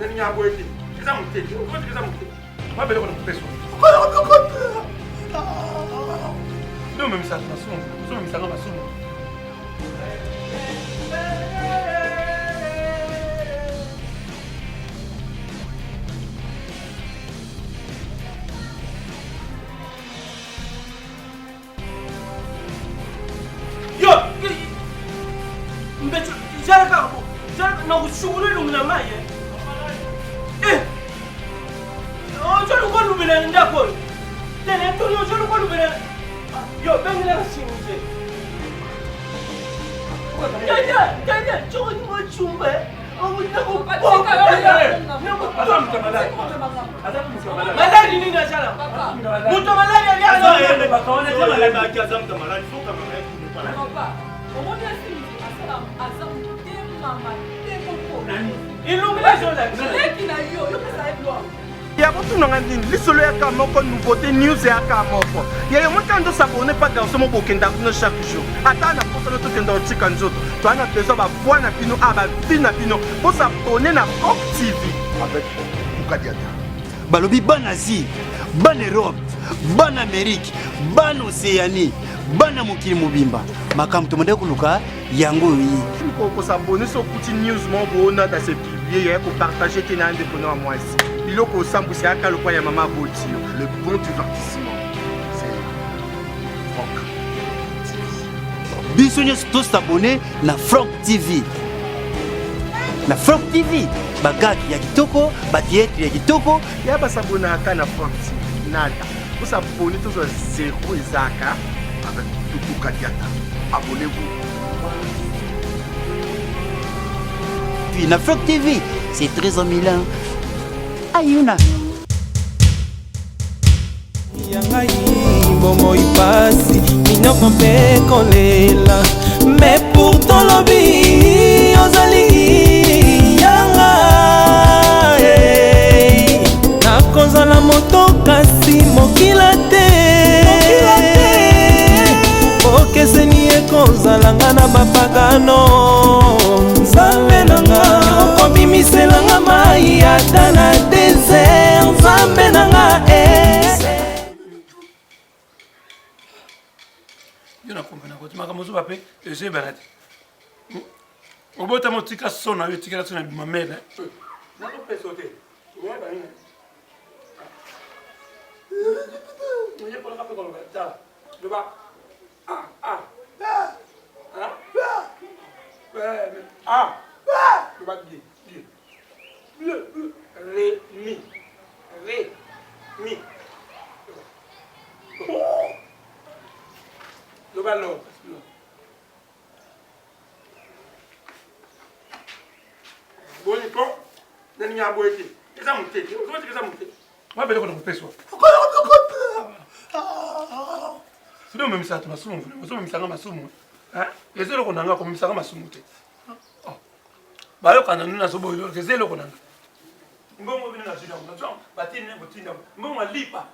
Nalinga boye te. Eza moke. Okoki eza moke. Mabele kona kopeswa. Nde omemisa masumu. Ozomemisa nga masumu. Yo, mbeto, zala kaka bo, zala na kosukula elongi na mai. Eh! Ozoluka olubela na ndako oyo. Te, na tuni ozoluka olubela. Yo, bengelaka simije. Tete, tete, soki mochumba. Maladi nini asala? Moto maladi ya kotuna nga nini lisolo yaka moko nouveauté news yaka moko ya yo moko ndo s'abonner pas garçon moko okenda kuna chaque jour ata na posa no tokenda kotika nzoto toa na besoin ba voix na bino a ba vie na bino bo s'abonner na Coq TV avec Mukadiata balobi bana Asie bana Europe bana Amérique bana Océanie bana mokili mobimba makambo tobandaki koluka yango oyo ye kosabone so okuti news moko boona da se publie yaya kopartage te na ndeko na wa mwasi biloko osambwisa yaka lokwa ya mama aboti yo le bon divertissement c'est Franck TV biso nyonso tosabone na Franck TV na Franck TV bagage ya kitoko batheatre ya kitoko ya basabonaka na Franck TV nada osabone tozwa zero ezaka avec Tutu Kadiata abonnez-vous puis na Franck TV c'est très en Milan ayuna ya ngai bomoi pasi minoko mpe kolela mais pourtant lobi ozali yanga hey. nakozala moto kasi mokila te bokeseni ekozala nga na bapagano nzambe na nga okobimisela nga mai ata na desert nzambe na nga eh. yo na comprena koti makambo ozoba mpe ezoyebana te hmm? obotama otika so na yo etikela so na bima mele nazopesa te oyeba nini oyekolaka mpe koloba tala loba ah ah ah ah loba bien bien Ré, mi. Ré, mi. Loba lo. Boni ko nalingi aboye te eza moke te ozoma te eza moke mabele kona kopeswa soki omemisa bato masumu ozomemisa nga masumu eza eloko na nga komemisa nga masumu te oh. bayokana nini nazoboyi eza eloko na nga mbongo bino nazwi yango nazwa batindi botinda mbongo alipa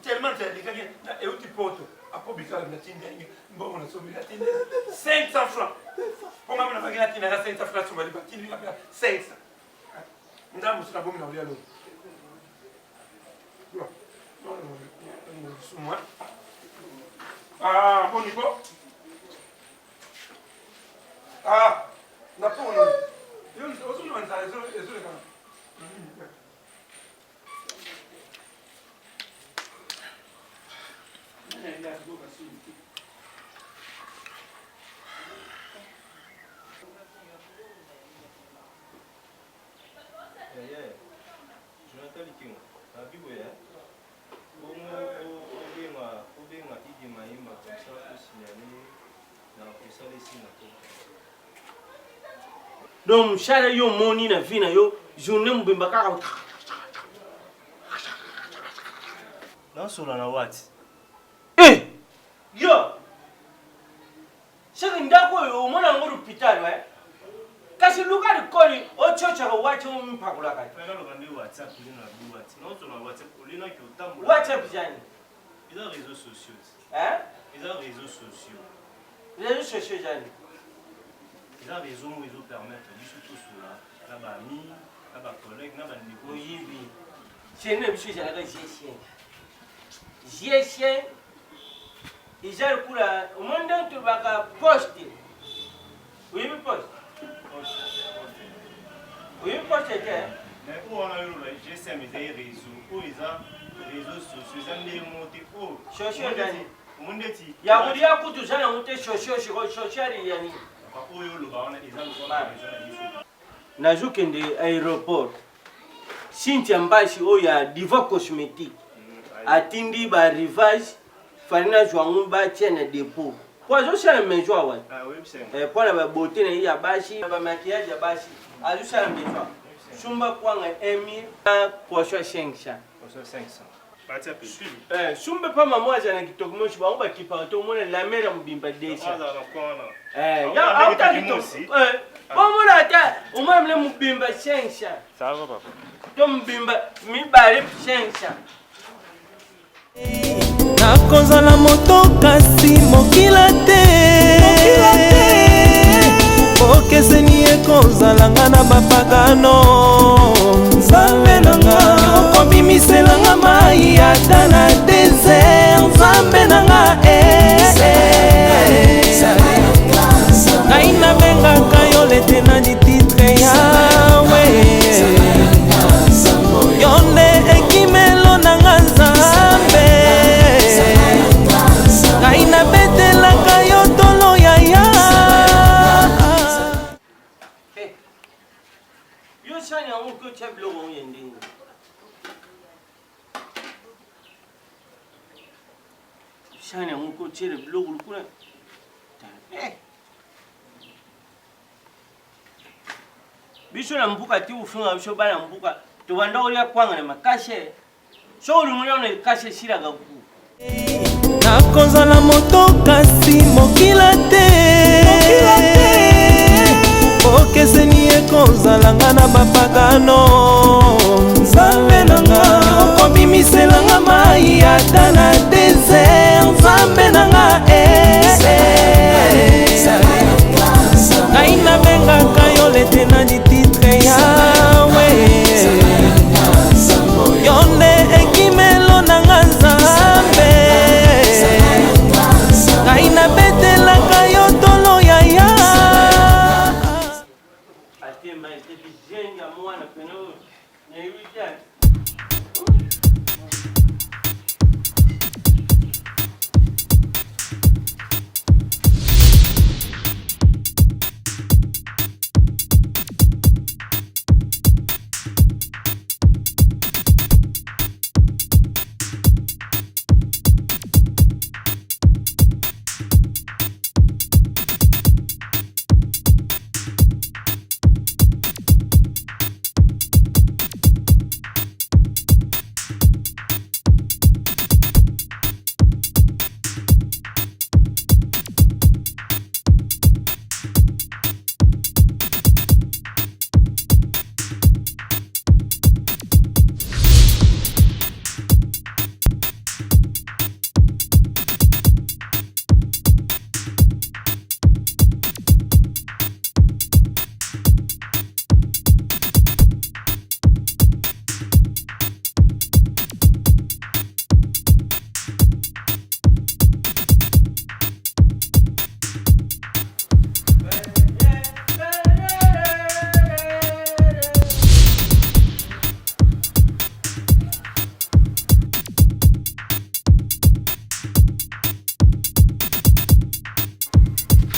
tellement elekaki euti poto apo bikala natindi yango mbongo nasombi natindi 500 francs mpo ngai nabaki natindaka 500 francs asomba lipa tindi nga mpe 500 ndambo mosusu nabomi na kolia lobi ah boni ko Ah, na pona. Yo ozoloba nzala ezoleka. Yeah, Jonathan Likingo, nabi boye bongo obenga obenga Idi Mayimba comme ça osignale na kosala esinga te. Donc mshara yo omoni na vie na yo journée mobimba kaka nasola na wati eh! yo soki ndako oyo omona yango lopitalo eh? kasi luka likoli ocochaka wace omipakolaka whatsapp jani eza réseaux sociaux eh? eza réseaux sociaux réseaux sociaux jani. Eza réseau moko ezo permettre biso tosola na ba amis, na ba collègues, na ba ndeko. Moyibi. Chaîne na biso ezalaka GSM. GSM eza lokola omoni ndenge tolobaka poste. Oyebi poste? Oyebi poste te? Mais oyo wana yo oloba GSM ezali réseau, oyo eza réseau sociaux eza ndenge moko te oyo. Sociaux eza nini? Omoni ndeti Ya kolia kutu oza nango te sociaux sikoyo social ya nini? Papa oyo oloba wana eza lokola réseau na biso. Nazokende aéroport. Cynthia Mbashi oyo ya Diva Cosmétique atindi ba rivage fali nazwa yango batia na depot po azosala maison awa eh, mpo na babote na ye ya basi na bamaquillage ya basi azosala maison sumba kwanga 1000 na poisson ya 500 Eh, sumba mpa mama aza na kitoko mosi bango bakipaka te omona lamere ya mobimba deja auta kitoko bomona ata omona mle mobimba 500 to mobimba mibale 500 Nakozala moto kasi mokila te, bokeseni ekozala nga na bapagano. Nzambe na nga okobimisela nga mai ata na desert, Nzambe na nga eh, eh. Ngai nabengaka yo lete na lititre yawe yo nde ekimelo na nga nzambe ngai nabetelaka yo tolo yaya eh, yo sani yango okotya biloko yango ya ndenge sani yango okotyela biloko lokola eh. Biso na mbuka ti ofinga biso bana mbuka tobanda kolia kwanga na makasi eh. Soki olingi olia na likasi esilaka ku. Nakozala moto kasi mokila te, bokeseni ekozala nga na bapagano. Nzambe na nga okobimisela nga mai ata na desert, Nzambe na nga eh, eh. Ngai nabengaka yo lete na lititre yawe yo nde ekimelo na nga nzambe ngai nabetelaka yo tolo yaya Atema ete bizengi ya mwana pene oyo nayebi te.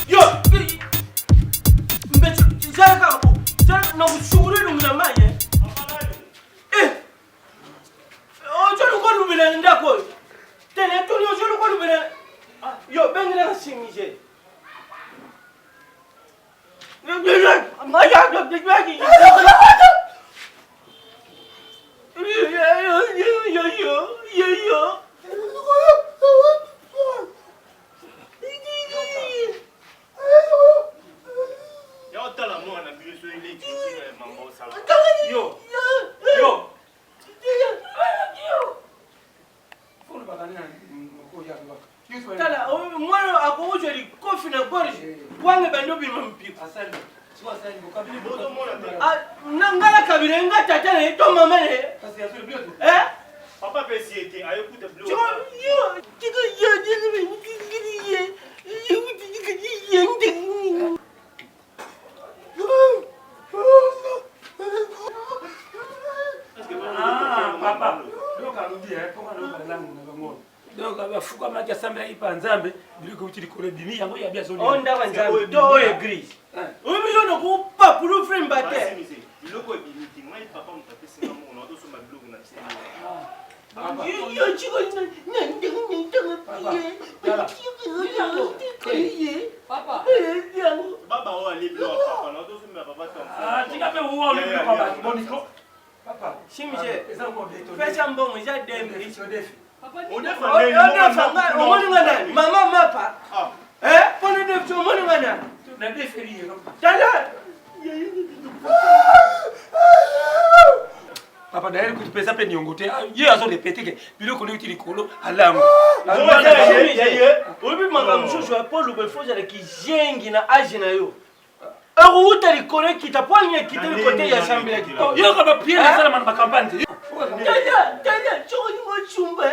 Yo, mbeti zala kaka bo zala na kusukulu elongi na mai eh. Eh, ozoluka olubela na ndako oyo te natuni ozoluka olubela ah, yo bengelaka simise Yo, yo. Tala, Mwana akokozwa likofi na gorge, kwanga ebandi obima mpiko. Ah, na nga nakabila ye nga tata na ye to mama na ye. Eh? Papa pesi ye te, ayokuta biloko. Yo, tika yo, yo, Ah, papa donc alobi mpo aloba langue na bango donc bafukamaki asambelaki mpa nzambe biloko euti likolo ebimi yango yabi azolia oyo ndako ya nzambe to oyo eglise oyo biso nokupapulu frame bate biloko ebimi te ngai papa moto apesi nga moko naotosomba biloko na biso. Pesa mbongo eza omoni nga nani mama mapa mpona defi omoni nga nani tala. Papa d'ailleurs kutu pesa mpe niongo te, ye azo répéter ke biloko euti likolo alango. Oyebi makambo mosusu ya Paul Lubefo, ozalaki zengi na age na yo, ekowuta likolo ekita mpo nini ekita likolo ya sambelaki? Yoka bapriere esalama na bacampagne te. Tala soki mosumba.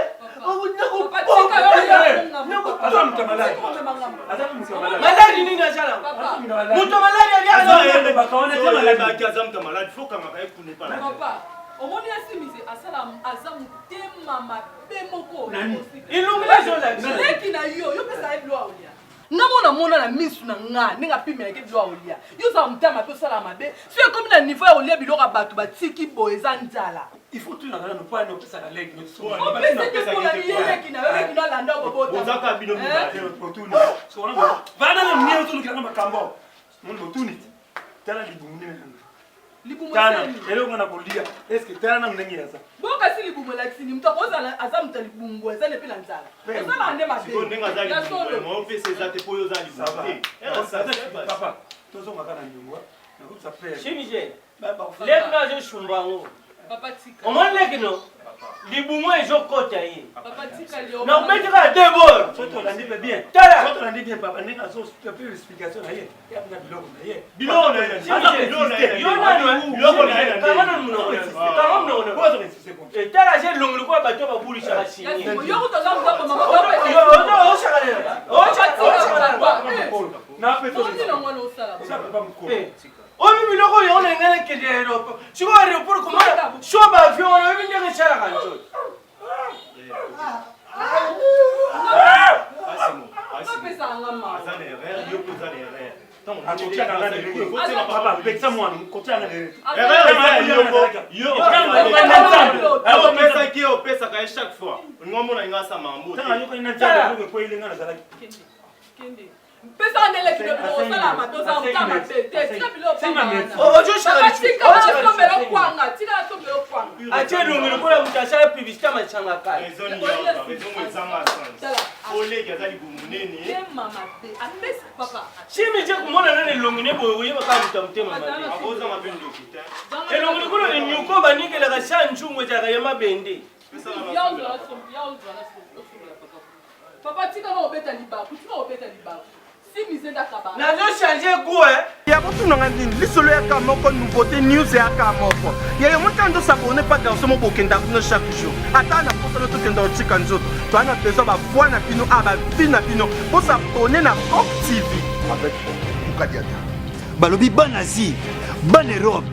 Aza moto maladi, aza moto maladi. Maladi nini azala? Moto maladi. Aza moto maladi, fo kangaka ye kuna epa. Papa, omoni asimize asala aza motema mabe moko. Elongi ezolakisa. Leki na yo, yo pesa ye biloko olia. Nga mona mona na misu na nga ndenge apimelaki biloko olia. Yo ozala motema mabe, osala mabe so ekomi na niveau ya kolia biloko ya bato batiki boye, eza nzala. Il faut tunaka nano mpo ani opesaka leki. Opesa te mpona ye leki na yo, leki na alanda bobota. Bozaka bino mibale. Vanda na mie, ozolukilanga makambo moni botuni. Tala libumu ndenge nanga. Libumu? Tala eloko nga na kolia eske tala nanu ndenge yaza. Bokasi libumu elakisi ni moto akozala aza moto ya libumu, eza nepe na nzala, osalaka nde sikoyo ndenge aza mabe ya solo. Libumu opesa eza te mpo oyo oza libumu te. Papa, tozongaka na nyongo nakobisa frère. Chimije leki no azosumba yango. Papa, tika. Omoni leki no libumu ezokota ye. Papa, tika lio. Nakobeti kaka de bor. Soki tolandi mpe bien. Tala. Soki tolandi bien, papa, ndenge azope explication na ye ya na biloko na ye. Biloko na ye. Biloko na ye. Yo nani? Biloko na ye. Kanga nanu monoko, kanga monoko. Tala aza elongi lokola bato babulisaka signe. Yo kutu oza moto mama. Nini mwana osala? Oyo biloko oyo yango na ngai nakende aéroport sikoyo. Aéroport komona so baavion wana, oyebi ndenge esalaka nzoto. Opesaka mawa. Aza na erreur, yo mpe oza na erreur. Akotiaka nga na papa, pekisa mwana kotiaka na Erreur eza ya yo, yo opesaki ye, opesaka ye chaque fois. Olingi omona nga asa mambo te. Ntango ayokani na Nzambe, eloko ekweyeli nga nazalaki. Kende mpesaka nde leki biloko osala mabe, ozala motema mabe te, tika biloko. Ozoshaka. Tika nasombela kwanga, tika nasombela kwanga. Atie elongi lokola moto asala publicité masanga kala. Raison nyonso, raison mo ezanga sens. Oleki aza libumu nene. Motema mabe apesa papa. Simi je komona nani elongi ne boye, oyeba kaka moto ya motema mabe. Akozanga mpe ndoki te. Elongi lokola enyuko banikelaka sa nzungu ezalaka ya mabende. Papa, tika na obeta libaku, tika obeta libaku, si mise ndakaba. Nazo change goût. Ya botunanga nini? Lisolo yaka moko, nouveauté news yaka moko. Ya yo motanga tosabone pa garçon mo bokenda kuna chaque jour, ata na posa no tokenda kotika nzoto. Toa na besoin bavoi na bino, a bavi na bino. Bosabone na Frank TV. Avec Bukadiata. Balobi bana Asie, bana Europe,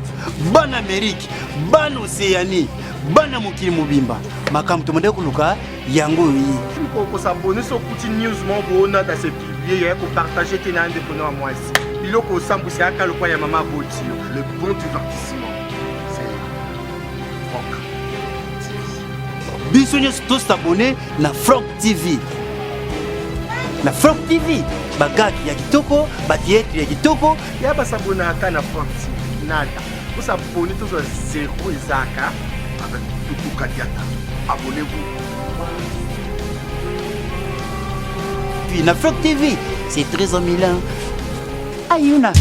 bana Amérique, bana Océanie, bana mokili mobimba, makambo tomandaki koluka yango oyo ye. Kosabone so okuti news moko boonata se publie, ya kopartage te na ndeko na mwasi. Biloko osambwisa yaka lokwa ya mama aboti yo. Le bon divertissement, c'est Franck TV. Biso nyonso tosabone na Frank TV, na Frank TV bagage ya kitoko, bathéâtre ya kitoko. Ya basabonaka na Frank TV nada osabone, tozwa zero ezaka. Avec Toutou Kadiata. Abonnez-vous. Puis na Frank TV, c'est très en Milan. Ayuna.